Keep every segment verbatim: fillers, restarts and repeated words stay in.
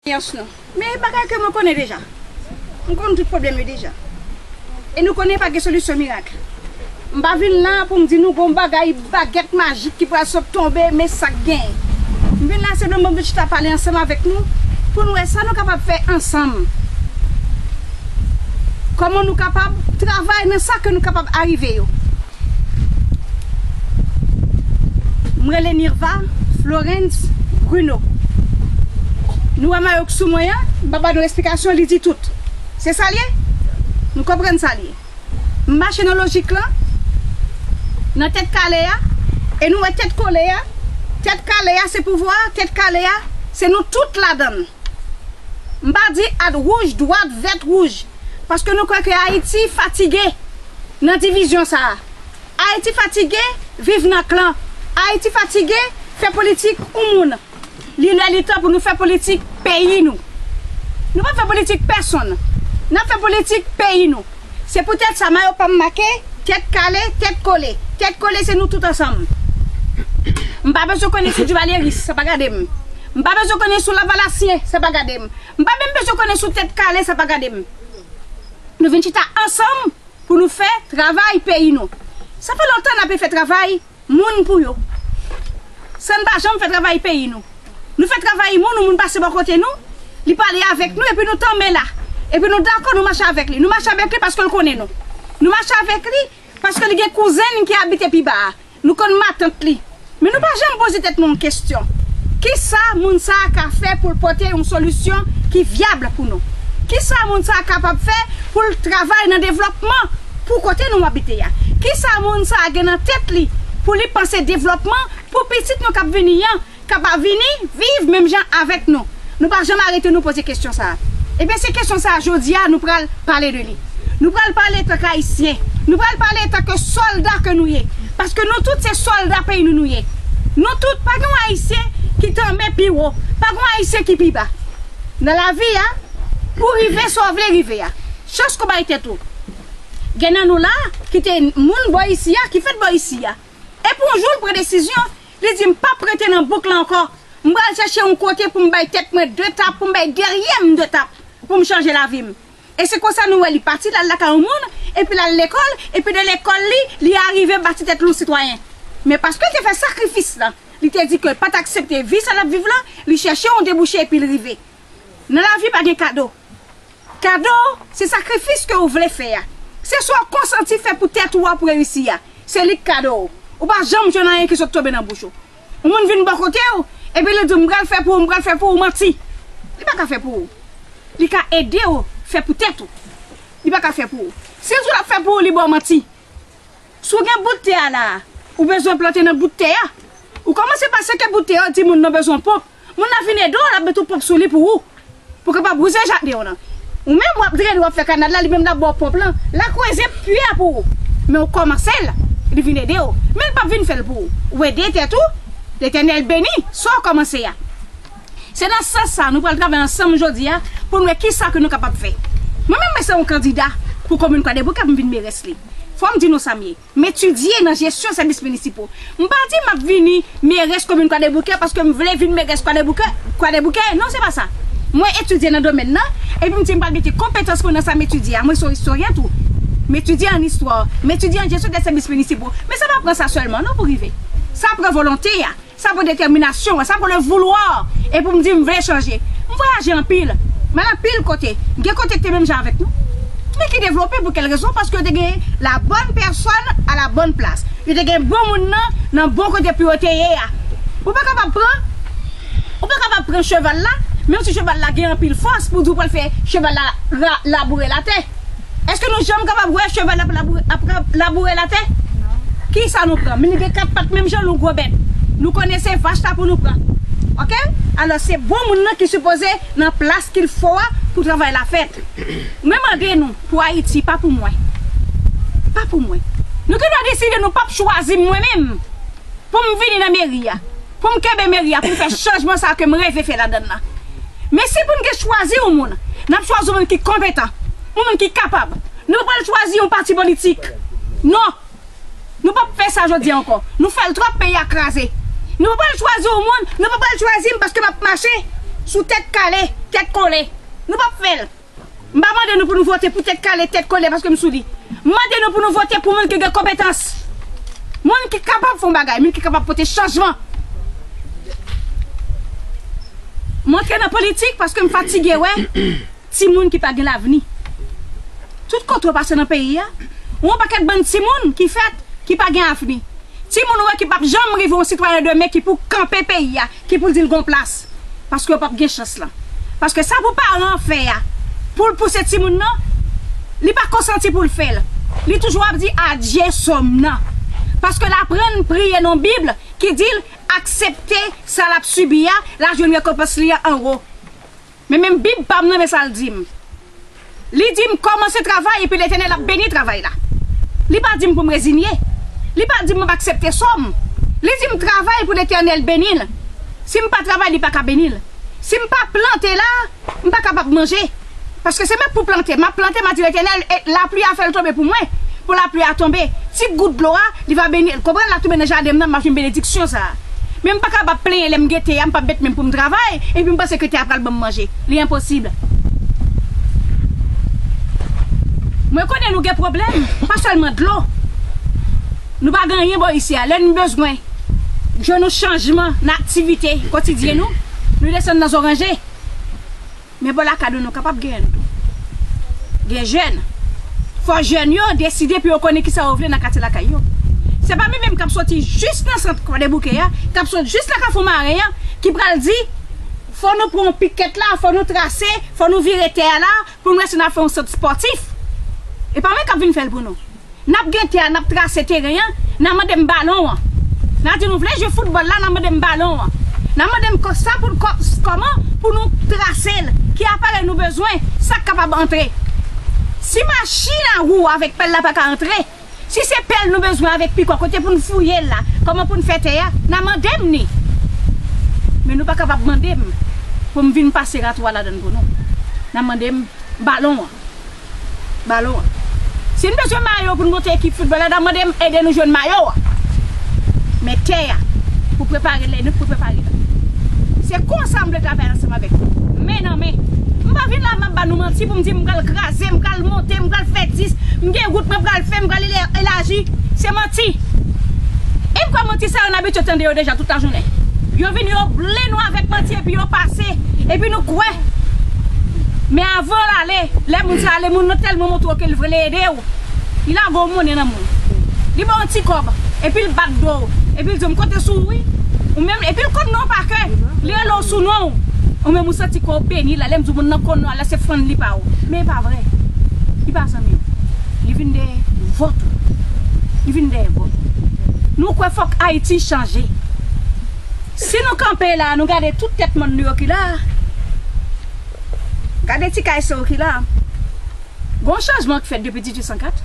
Eksperyans nou. Men bagay ke mwen konnen deja. M konn tout pwoblèm yo deja. E nou konnen pa gen solisyon mirak. M pa vin la pou m di nou gon bagay bagèt majik ki pral sot tonbe, men sa k genyen. M vin la se pou m vin chita pale ansanm avèk nou, pou nou wè sa nou kapab fè ansanm. Kòman nou kapab travay nan sa ke nou kapab arive yo. M rele Nirva Florence Bruno. Nou wè mayo k sou mwen an, m pa ba nou esplikasyon, li di tout. Se sa l ye? Nou konprann sa l ye. M mache nan lojik lan, nan tèt kale a, e nou wè tèt kole a. Tèt kale a se pouvwa, tèt kale a se nou tout ladan l. M pa di at wouj, dwat, vèt, wouj. Paske nou kwè ke Ayiti fatige nan divizyon sa a. Ayiti fatige viv nan klan. Ayiti fatige fè politik yon moun. Li lè li tan pou nou fè politik peyi nou. Nou pa fè politik pèsonn. N ap fè politik peyi nou. Se poutèt sa mayo pa m make, tèt kale, tèt kole. Tèt kole se nou tout ansanm. M pa bezwen konnen si Divalyeris, sa pa gade m. M pa bezwen konnen si Lavalasyen, sa pa gade m. M pa menm bezwen konnen si tèt kale, sa pa gade m. Nou vin chita ansanm pou nou fè travay peyi nou. Sa fè lontan n ape fè travay moun pou yo. San n pa janm fè travay peyi nou. Nou fè travay moun, yon moun pase bò kote nou, li pale avèk nou, epi nou tanmen la. Epi nou dakò, nou mache avèk li. Nou mache avèk li paske l konnen nou. Nou mache avèk li paske li gen kouzen n ki abite pi ba a. Nou konn matant li. Men nou pa janm poze tèt nou yon kesyon. Kisa moun sa a ka fè pou l pote yon solisyon ki vyab pou nou? Kisa moun sa a kapab fè pou l travay nan devlòpman pou kote nou abite a? Kisa moun sa a gen nan tèt li pou li panse devlòpman pou pitit nou k ap vini an, k ap vini viv menm jan avèk nou? Nou pa janm arete nou poze kesyon sa a. Ebyen, se kesyon sa a, jodi a, nou pral pale de li. Nou pral pale antanke Ayisyen. Nou pral pale antanke sòlda ke nou ye. Paske nou tout se sòlda peyi nou nou ye. Nou tout, pa gen yon Ayisyen ki tanmen pi wo. Pa gen yon Ayisyen ki pi ba. Nan lavi a, pou rive sa w vle rive a, chans ke w bay tèt ou. Gen nan nou la, ki te moun bò isi a, ki fèt bò isi a. Epi yon jou, l pran desizyon, li di, "M p ap rete nan bouk la ankò. M pral chèche yon kote pou m bay tèt mwen de tap, pou m bay dèyè m de tap, pou m chanje lavi m." E se konsa nou wè li pati, l al lakay yon moun, epi l al lekòl, epi de lekòl li, li arive bati tèt li yon sitwayen. Men paske l te fè sakrifis la, li te di ke l pa t aksepte vi sa l ap viv la, li chèche yon debouche epi l rive. Nan lavi pa gen kado. Kado, se sakrifis ke ou vle fè a. Se sa w konsanti fè pou tèt ou a pou reyisi a. Se li k kado w. Ou pa janm jwenn anyen ki sot tonbe nan bouch ou. Yon moun vin bò kote w, epi li di w, "M pral fè pou ou, m pral fè pou ou," manti. Li pa ka fè pou ou. Li ka ede w fè pou tèt ou. Li pa ka fè pou ou. Si l di w l ap fè pou ou, li ba w manti. Si w gen bout tè a la a, ou bezwen plante nan bout tè a. Ou kòmanse pa seke bout tè a, ou di moun nan bezwen ponp. Moun nan vin ede w, l ap met yon ponp sou li pou ou. Pou kapab wouze jaden w nan. Ou menm w ap drennen, w ap fè kanal la, li menm l ap ba w ponp lan. L a kweze pwi a pou ou. Men ou kòmanse l, li vin ede w. Men l p ap vin fè l pou ou. Ou ede tèt ou, Letènèl beni sa w kòmanse a. Se nan sans sa a, nou pral travay ansanm jodi a pou n wè kisa ke nou kapab fè. Mwen menm, mwen se yon kandida pou komin Kwadèboukè pou m vin merès li. Fò m di nou sa m ye. M etidye nan jesyon sèvis minisipo. M pa di m ap vini merès komin Kwadèboukè paske m vle vin merès Kwadèboukè, Kwadèboukè. Non, se pa sa. Mwen etidye nan domèn nan, epi m di m pral mete konpetans mwen nan sa m etidye a. Mwen se yon istoryen tou. M etidye an istwa, m etidye an jesyon de sèvis minisipo. Men sa pa pran sa sèlman, non, pou rive. Sa pran volonte a. Sa pran detèminasyon an, sa pran le vouloir. E pou m di m vle chanje. M vwayaje anpil. M al anpil kote. Gen kote ki te menm jan avèk nou. Men ki devlope pou kèl rezon? Paske yo te gen la bonne personne à la bonne place. Yo te gen bon moun nan, nan bon kote pou yo te ye a. Ou pa kapab pran, ou pa kapab pran cheval la, menm si cheval la gen anpil fòs pou di w pral fè cheval la ra-, laboure latè. Èske nou janm kapab wè cheval ap laboure, ap ra-, laboure latè? Kisa nou pran? Men li gen kat pat menm jan yon gwo bèt. Nou konnen se vach la pou nou pran. Oke? Alò, se bon moun nan ki sipoze nan plas qu'il faut a pou travay la fèt. Mwen mande nou pou Ayiti, pa pou mwen. Pa pou mwen. Nou gen dwa deside nou p ap chwazi m mwen menm. Pou m vini nan meri a, pou m kenbe meri a, pou m fè chanjman sa a ke m reve fè ladan l la. Men si pou n gen chwazi yon moun, n ap chwazi yon moun ki konpetan, yon moun ki kapab. Nou pa pral chwazi yon pati politik. Non. Nou p ap fè sa jodi a ankò. Nou fè l twòp, peyi a kraze. Nou pa pral chwazi yon moun, nou pa pral chwazi m paske m ap mache sou tèt kale. Tèt kole. Nou p ap fè l. M pa mande nou pou nou vote pou tèt kale, tèt kole, paske m sou li. M mande nou pou nou vote pou moun ki gen konpetans. Moun ki kapab fè yon bagay, moun ki kapab pote chanjman. M antre nan politik paske m fatige wè timoun ki pa gen lavni. Tout kote w pase nan peyi a, yon pakèt bann timoun ki fèt, ki pa gen avni. Timoun ou wè ki p ap janm rive yon sitwayen demen ki pou kanpe peyi a, ki pou di l gon plas. Paske yo p ap gen chans lan. Paske sa pou paran an fè a, pou l pouse timoun nan, li pa konsanti pou l fè l. Li toujou ap di adye sòm nan. Paske l aprann priye nan Bib ki di l aksepte sa l ap sibi a, l a jwenn rekonpans li an anwo. Men menm Bib pa m nan, men sa l di m. Li di m kòmanse travay epi Letènèl ap beni travay la. Li pa di m pou m rezinye. Li pa di m m ap aksepte sò m. Li di m travay pou Letènèl beni l. Si m pa travay, li pa ka beni l. Si m pa plante la, m pa kapab manje. Paske se mwen k pou plante. M ap plante, m a di Letènèl, e lapli a fè l tonbe pou mwen. Pou lapli a tonbe. Ti gout dlo a, li va beni, konprann, l a tonbe nan jaden m nan, m a jwenn benediksyon sa a. Men m pa kapab plenyen lè m gen tè a, m p ap met men m pou m travay, epi m panse ke tè a pral ban m manje. Li enposib. Mwen konnen nou gen pwoblèm, pa sèlman dlo. Nou pa gen anyen bò isi a. Lè nou bezwen jwenn yon chanjman nan aktivite kotidyen nou, nou desann nan Zoranje. Men bò lakay nou, nou kapab genyen l tou. Gen jèn. Fò jèn yo deside pou yo konnen kisa yo vle nan katye lakay yo. Se pa mwen menm k ap soti jis nan sant Kwadèboukè a, k ap sot jis nan Kafou Maren an, ki pral di, fò nou pran yon pikèt la, fò nou trase, fò nou vire tè a la, pou n wè si n a fè yon sant espòtif. E pa mwen k ap vin fè l pou nou. N ap gen tè a, n ap trase teren an, n a mande m balon an. N a di nou vle jwe foutbòl la, n a mande m balon an. N a mande m kò-, sa pou n kò-, kòman pou nou trase l, ki aparèy nou bezwen, sa k kapab antre. Si machin a wou avèk pèl la pa ka antre, si se pèl nou bezwen avèk pikò, kote pou n fouye l la, kòman pou n fè tè a, n a mande m ni. Men nou pa kapab mande m pou m vin pase ratwa ladann pou nou. N a mande m balon an. Balon an. Si n bezwen mayo pou n monte ekip foutbòl la, n a mande m ede nou jwenn mayo an. Men tè a, pou prepare l, nou pou prepare l. Se konsa m vle travay ansanm avèk nou. Men nan men. M pa vin la, m ap ba nou manti pou m di m pral kraze, m pral monte, m pral fè dis, m gen wout mwen pral fè, m pral ele-, elaji. Se manti. E m kwè manti sa yo n abitye tande yo deja tout lajounen. Yo vin, yo ble nou avèk manti, epi yo pase. Epi nou kwè. Men avan l ale, lè moun sa ale, moun nan tèlman montre w ke l vle ede w, li lage w monnen nan men w. Li ba w yon ti kòb, epi l bat do w, epi l di w, "M konte sou ou, wi." Ou menm, epi l konn non w pa kè, li rele w sou non w. Ou menm ou santi kò w beni la, lè m di w moun nan konn non w, la se fann li pa w. Men e pa vre. Li pa zanmi w. Li vin dèyè vòt ou. Li vin dèyè vòt ou. Nou kwè fòk Ayiti chanje. Si nou kanpe la, nou gade tout tèt mòn nou yo ki la. Gade ti kay sa yo ki la. Gon chanjman k fèt depi dizuit san kat.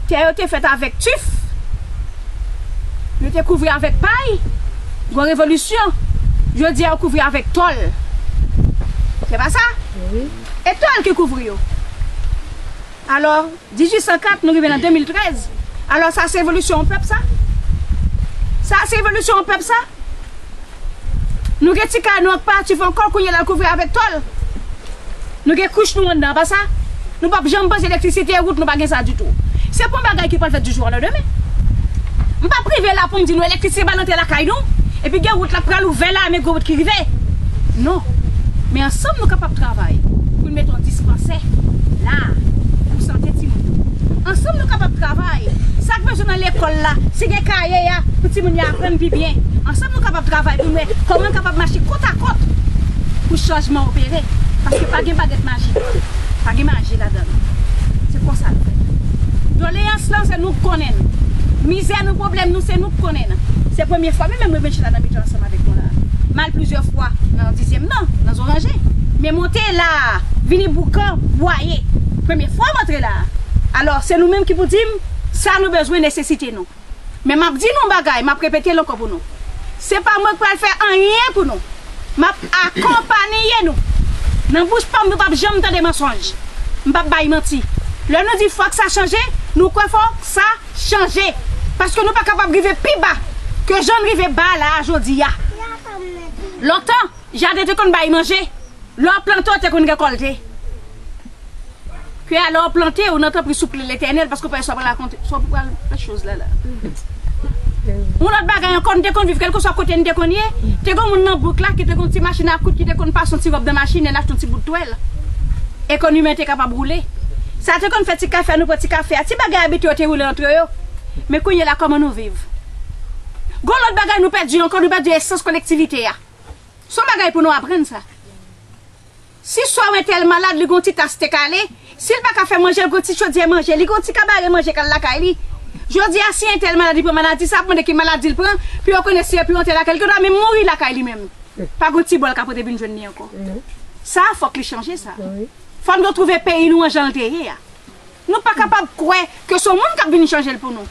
Tè yo te fèt avèk tif. Yo te kouvri avèk pay. Gon revolisyon. Jodi a, yo kouvri avèk tòl. Se pa sa? Wi. E tòl ki kouvri yo. Alò, dizuit san kat, nou rive nan de mil trèz. Alò, sa se evolisyon yon pèp, sa? Sa se evolisyon yon pèp, sa? Nou gen ti kay nou ak pa tif ankò, kounye a l al kouvri avèk tòl. Nou gen kouch nou anndan, pa sa? Nou p ap janm panse elektrisite, wout, nou pa gen sa ditou. Se pa yon bagay ki pral fèt di jou a landemen. M p ap rive la pou m di nou elektrisite pral antre lakay nou, epi gen wout la k pral ouvè la, men gen wout ki rive. Non. Men ansanm nou kapab travay pou n mete yon dispansè la pou sante timoun yo. Ansanm nou kapab travay. Sa k bezwen nan lekòl la, si gen kaye a, pou timoun yo aprann pi byen. Ansanm nou kapab travay pou n wè kòman n kapab mache kot a kot pou chanjman opere. Paske pa gen bagèt majik. Pa gen maji ladan l. Se konsa l fèt. Doleyans lan, se nou k konnen l. Mizè nou, pwoblèm nou, se nou k konnen l. Se premye fwa, men menm mwen vin chita nan mitan ansanm avèk nou la. M al plizyè fwa nan dizyèm nan, nan Zoranje. Men monte la, vini Boukan, Bwaye. Premye fwa m antre la. Alò, se nou menm ki pou di m sa nou bezwen, nesesite nou. Men m ap di nou yon bagay, m ap repete l ankò pou nou. Se pa mwen k pral fè anyen pou nou. M ap akonpanye nou. Nan bouch pa m, nou p ap janm tande mansonj. M p ap bay manti. Lè nou di fòk sa chanje, nou kwè fòk sa chanje. Paske nou pa kapab rive pi ba ke jan n rive ba la a jodi a. Lontan, Jaden te konn bay manje. Lè w plante, w te konn rekòlte. Ke a lè w plante, ou nan tanpri souple Letènèl, paske w pa sa pral rakonte, sa pral fè choz la la. Yon lòt bagay ankò, n te konn viv kèlkeswa kote n te konn ye, te gen moun nan bouk la ki te gen yon ti machin a koud, ki te konn pase yon ti wòb nan machin, l achte yon ti bout twèl. Ekonomi an te kapab woule. Sa te konn fè ti kafe a, nou pran ti kafe a, ti bagay abitye yo te woule antre yo. Men kounye a la, kòman nou viv? Gon lòt bagay nou pèdi ankò, nou pèdi esans kolektivite a. Se yon bagay pou nou aprann sa. Si swa yon entèl malad, li gon ti tas te kale, si l pa ka fè manje, l gon ti chodyè manje, li gon ti kabare manje k al lakay li. Jodi a, si entèl malad, li pran maladi, sa ap mande ki maladi l pran, pou yo konnen si epi yon entèl lakay, li gendwa menm mouri lakay li menm. Pa gon ti bòl ka pote vin jwenn li ankò. Sa, fòk li chanje sa. Fò n retwouve peyi nou an jan l te ye a. Nou pa kapab kwè ke se yon moun k ap vin chanje l pou nou.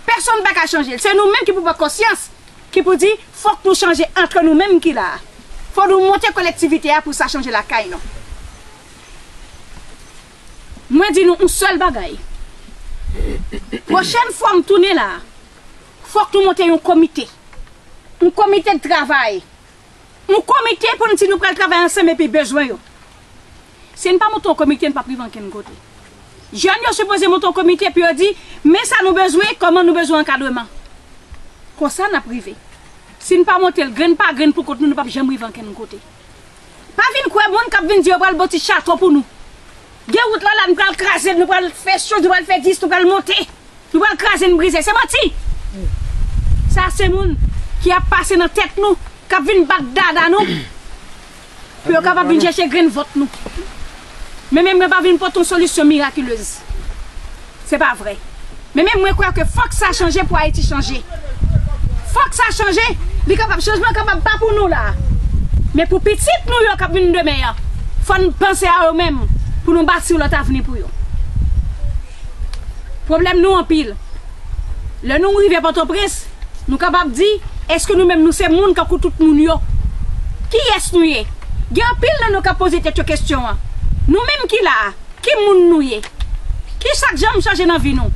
Pèsonn pa ka chanje l. Se nou menm ki pou pran konsyans, ki pou di, fòk nou chanje antre nou menm ki la a. Fò nou monte kolektivite a pou sa chanje lakay nou. Mwen di nou yon sèl bagay. Pwochèn fwa m tounen la a, fòk nou monte yon komite. Yon komite de travay. Yon komite pou n di nou pral travay ansanm epi bezwen yo. Si n pa monte yon komite, n p ap rive ankenn kote. Jèn yo sipoze monte yon komite pou yo di, men sa nou bezwen, kòman nou bezwen ankadreman. Konsa n ap rive. Si n pa monte l grenn pa grenn pou kont nou, nou p ap janm rive ankenn kote. Pa vin kwè moun k ap vin di yo pral ba w ti chato pou nou. Gen wout la la, nou pral kraze l, nou pral fè choz, nou pral fè dis, nou pral monte. Nou pral kraze n brize. Se manti. Sa se moun ki ap pase nan tèt nou, k ap vin bat dada nou, pou yo kapab vin chèche grenn vòt nou. Men menm mwen pa vin pote yon solisyon mirakilez. Se pa vre. Men menm mwen kwè ke fòk sa chanje pou Ayiti chanje. Fòk sa chanje. Li kapab, chanjman kapab pa pou nou la. Men pou pitit nou yo k ap vin demen an, fò n panse a yo menm pou nou bati yon lòt avni pou yo. Pwoblèm nou anpil. Lè nou rive Pòtoprens, nou kapab di, èske nou menm nou se moun kankou tout moun yo? Kiyès nou ye? Gen anpil nan nou k ap poze tèt yo kesyon an. Nou menm ki la a, ki moun nou ye? Kisa k janm chanje nan vi nou?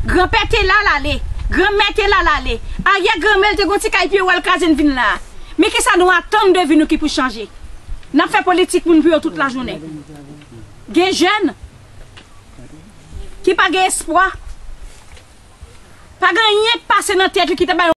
Granpè te la, l ale. Granmè te la, l ale. Aryè granmè l te gon ti kay pye w al kraze n vin la a. Men kisa nou atann de vi nou ki pou chanje? N ap fè politik moun pou yo tout lajounen. Gen jèn ki pa gen espwa. Pa gen anyen k pase nan tèt yo ki ta ba yo